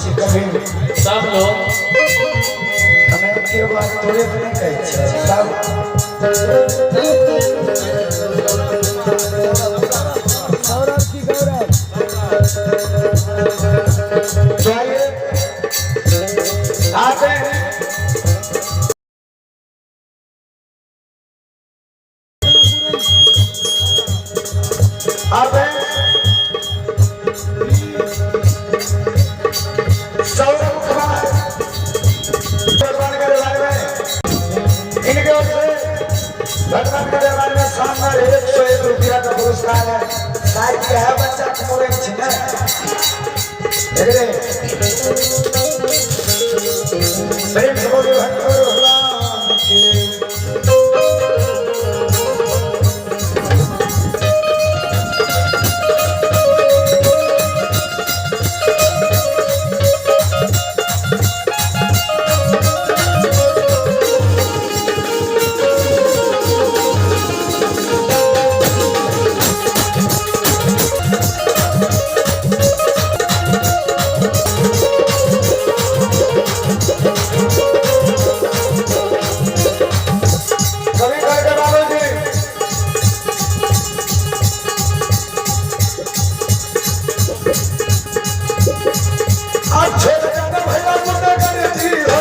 छी कभी। सब लोग हमे केओ बात तोरे के नहि कहै छियै सब। सौरभ की गौरव। तो आइए आते हैं। आते हैं सौरभ कुमार भगवान के दरबार में, इनके ओर से भगवान के दरबार में शानदार 101 रुपया का पुरस्कार है। शायद यह बच्चा मोरे छी ना, देख रे। प्रेम से बोलिए भगवान के। कभी करके बाबूजी अच्छे जाना भैया मुद्दा कर दी हो।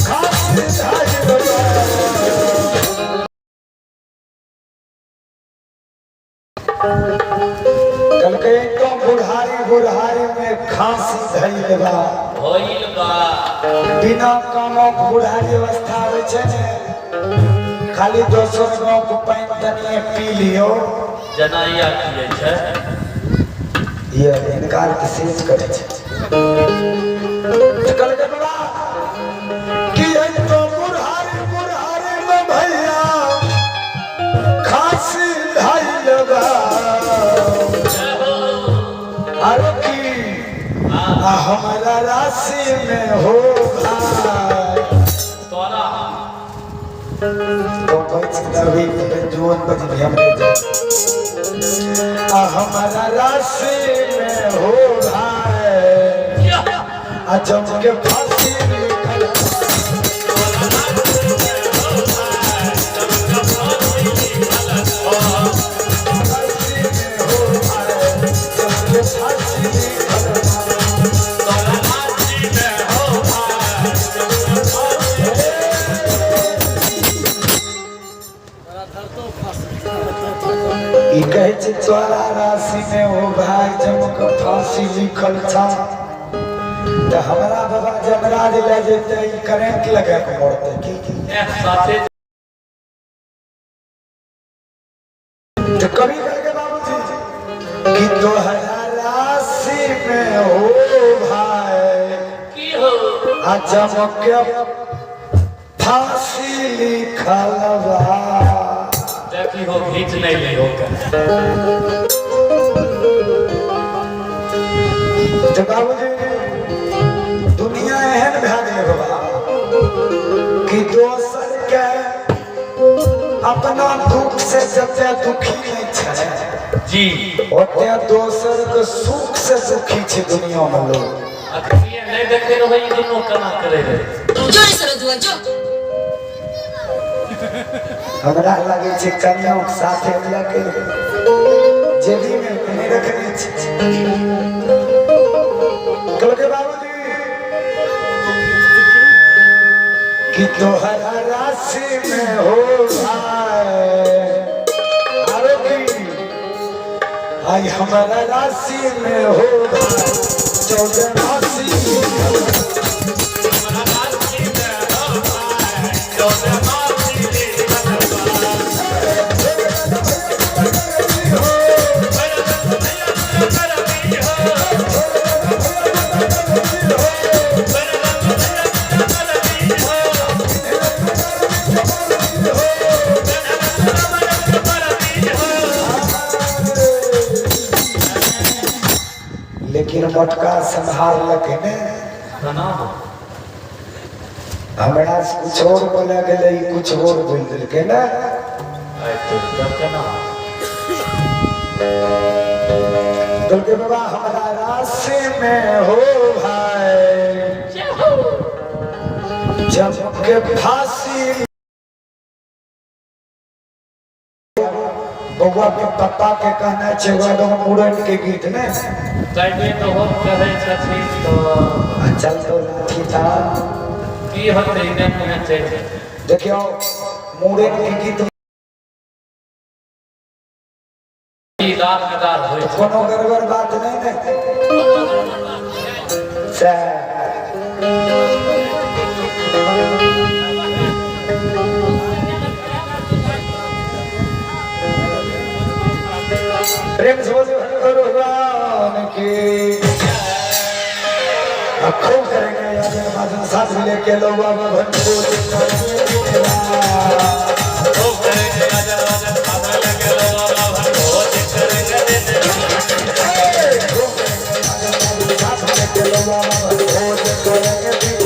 खासी धाई बाबा। कहलकै तो बुढ़ारी बुढ़ारी में खांसी धैल बा। भइल बा। बिना कामक बुढ़ारी अवस्था आबै छै ने, खाली दोसर गाँव के पानि तनिए पी लियो। जनाइया किए छै। ये इनकार के शेष करै छै। तऽ कहलकै बाबा कि है तो बुढ़ारी बुढ़ारी में भैया खांसी धैल बा। अरे की आ हमारा राशि में हो भाई। तोरा। तो बच रही जुअन बज हमरे आ हमारा राशि में हो भाई, आ जम के फांसी लिखल। राशि में हो भाई, जम के फांसी लिखल। तोरा राशि में हो भाई। ई कहै छै तोरा राशि में हो भाई जम के फांसी लिखल छा, तऽ हमरा बाबा जमराज लए जेतै, ई करेंट लगा के मरतै की की। एह साथे। तो कभी करके बाबूजी कि तोहरा राशि में हो भाई की हो। आ जम के फांसी लिखल बा। देखी हो, घीच नहीं ली हो के। तो बाबूजी दुनिया एहन भए गेलै बाबा कि दोसर के अपना दुख से जते दुखी नहीं छै ओते दोसर के सुख से सुखी छै दुनिया में लोग। अखनिए नहीं देखे रहो, ई दुनू केना करे रहे। जो रे सरजुआ जो। हमरा लागै छै कनियों के साथे लऽ के जेबी में नहि रखने छै। कहलकै बाबूजी कि तोहरा राशि में हो भाई, आरो की आई हमारा राशि में हो भाई 14 राशि। हमरा राशि में हो भाई 14 मासी लिखल बा। भैया कर दी हो। भैया। मारलकै ने। केना हो? हमरा से कुछ और बोले गेलै, ई कुछ और बोलि देलकै ने। आइ तो तब केना? कहलकै बाबा हमरा राशि में हो भाई जब के फांसी। बउआ के पप्पा के कहना छै एगो मुड़न के गीत ने। काल्हि तऽ हम कहै छथिन तऽ आ चल तो लाठी था। की होतै, इने मुँहे चलि जेतै। देखियौ, मुड़न के गीत की दाल में दाल होइ छै। कोनो गड़बड़ बात नहि ने से। प्रेम से बोलिए भगवान की। अब खूब करेंगे यार बाजन साथ में लेके लो बाबा भनपुर। खूब करेंगे आजन बाजन साथ में लेके लो बाबा भनभोज करेंगे दिन। साथ में लेके लो बाबा भनभोज करेंगे दिन।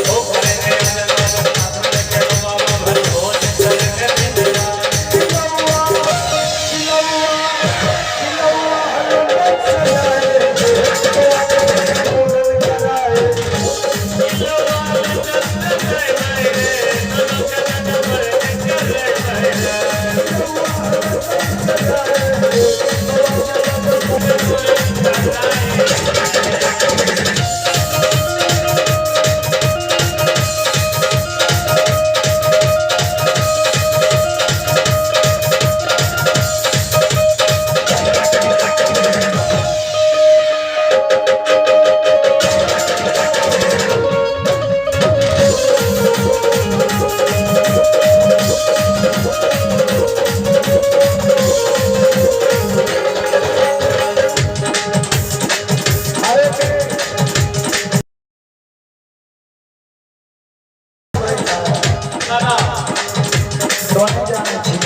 खूब करेंगे आजन बाजन साथ में लेके लो बाबा भनभोज करेंगे दिन। ना। तो नहि जानै छी।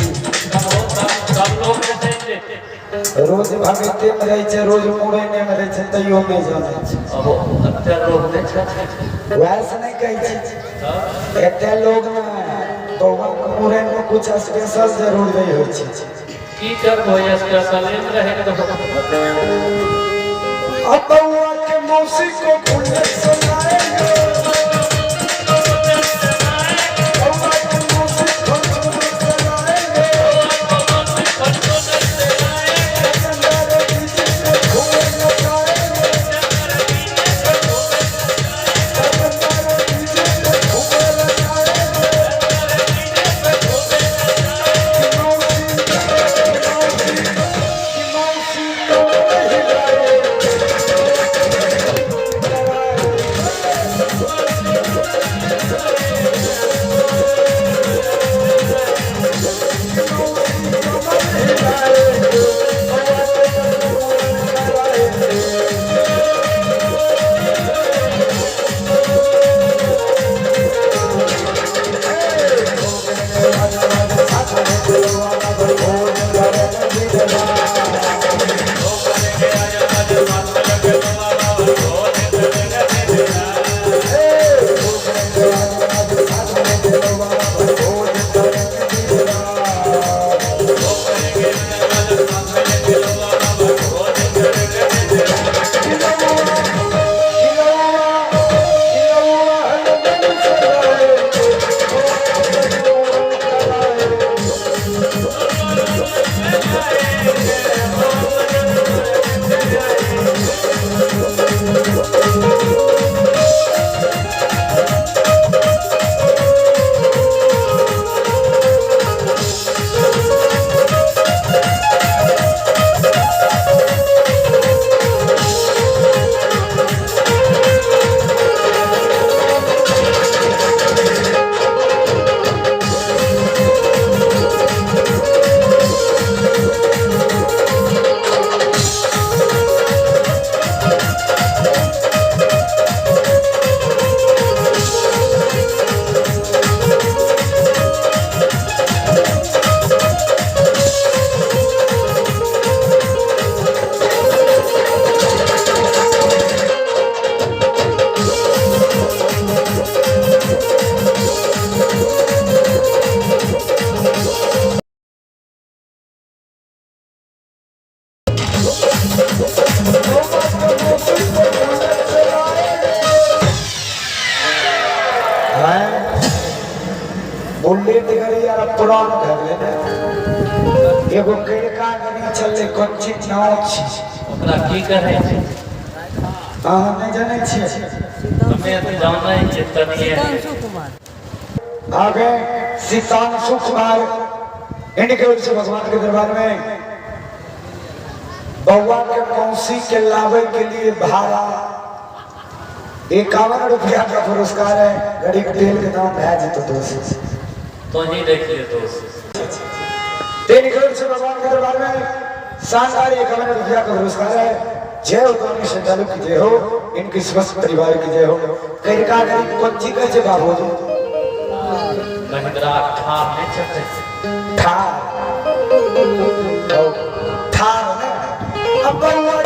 सब लोग जे छै। रोज भगते में रहै छै, रोज मुड़ने में रहै छै, तैयो नहि जानै छै। अब एते लोग नहि छथिन। वएह से नहि कहै छी, एते लोग में बौआ के मुड़न में कुछ स्पेशल जरूर नहि होइ छै। की करबो, स्पेशले मे रहै तऽ। अब बौआ के मौसी को बुलेट सुनाएंगे, बौआ के मौसी को बुलेट सुनाएंगे, चंदर बीच पे घूमे नचाएंगे, चंदर बीच पे घूमे नचाएंगे, कि मौसी, कि मौसी, कि मौसी कमर हिलाए। पुरान भए गेलै ने। एगो करिका गड़ी चललै, कोन चीज नाव छी? ओकरा की कहै छै? अहाँ नहि जानै छियै? हमे तऽ जानै छियै तनिए। आगे सीतांशु कुमार इनके ओर से भगवान के दरबार में बउआ के मौसी के लावे के लिए भाड़ा 51 रुपया का पुरस्कार है। गरीब तेल के दाम भए जेतो दोस्त। तो ही देखिए दोस्त। 3 करोड़ से भगवान के दरबार में शानदार 51 रुपया का पुरस्कार है। जय हो स्वामी श्रद्धालु की जय हो, इनके स्वस्थ परिवार की जय हो। करिका गरीब कोन चीज कहै छै बाबूजी? महिंद्रा ठार नहि चढ़ै छै। ठार ठार ने अब बउआ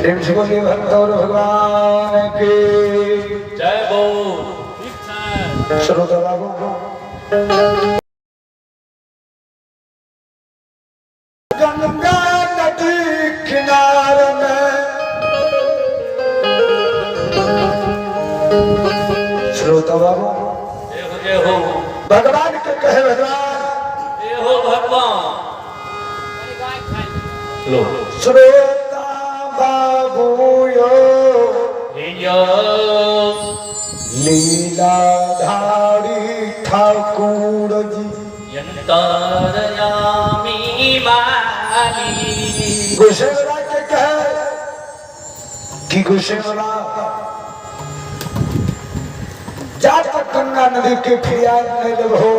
प्रेम से बोलिए भक्त और भगवान के जय बोल। ठीक छै। श्रोता बाबू, गंगा नदी किनार में श्रोता बाबू जय हो, जय हो। भगवान के कहे भगवान। जय हो भगवान। लो। श्रोता बाबू यो यो लीलाधारी ठाकुर जी अंतरयामी माली। गोसाई बाबा के कहे कि गोसाई बाबा जा तक गंगा नदी के फिरियाद नहीं लेबहो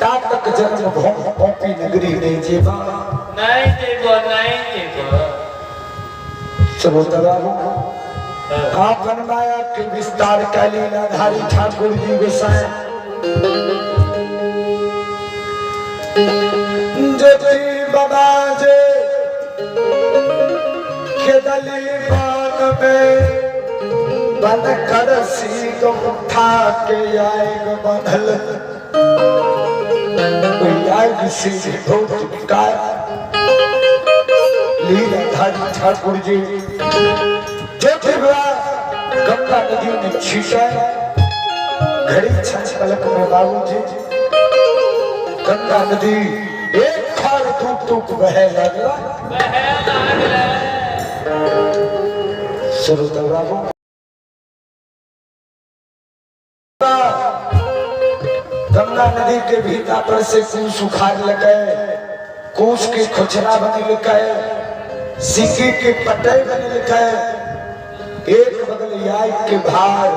ता तक जन्म भूमि पौपी नगरी नहीं जेबा। नहीं जेबो, नहीं जेबो। चलो बाबू आपन माया के विस्तार का लीलाधारी ठाकुर जी गोसाई ज्योति बाबा जे के दली बान में बन कर सी उठा के आएग बंधल आएग सी बहुत का लीलाधारी ठाकुर जी ज्योति बाबा गंगा नदी में छीटा घड़ी छन पलक में बाबू जी गंगा नदी एक खार टूक टूक बहे लगला। बहे लागला। श्रोता बाबू गंगा नदी के भीतर पर से कूस उखाड़ लगे, कूस के खुचरा बने लगे, सिक्के के पटे बने लगे, एक बगल याई के भार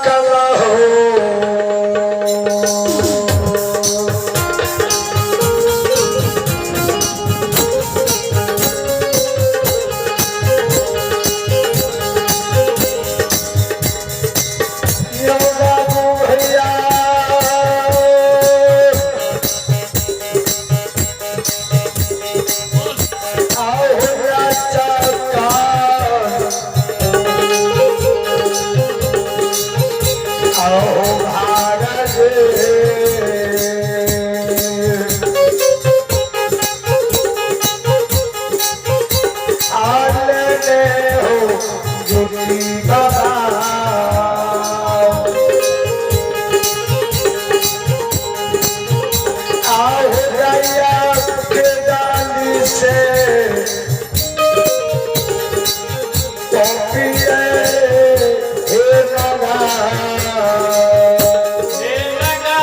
कला हो। यो बाबू भैया आओ राजा का आओ भारत आले हो ज्योति बाबा आओ गैया के डाली से टोपिए हे नगा। हे नगा।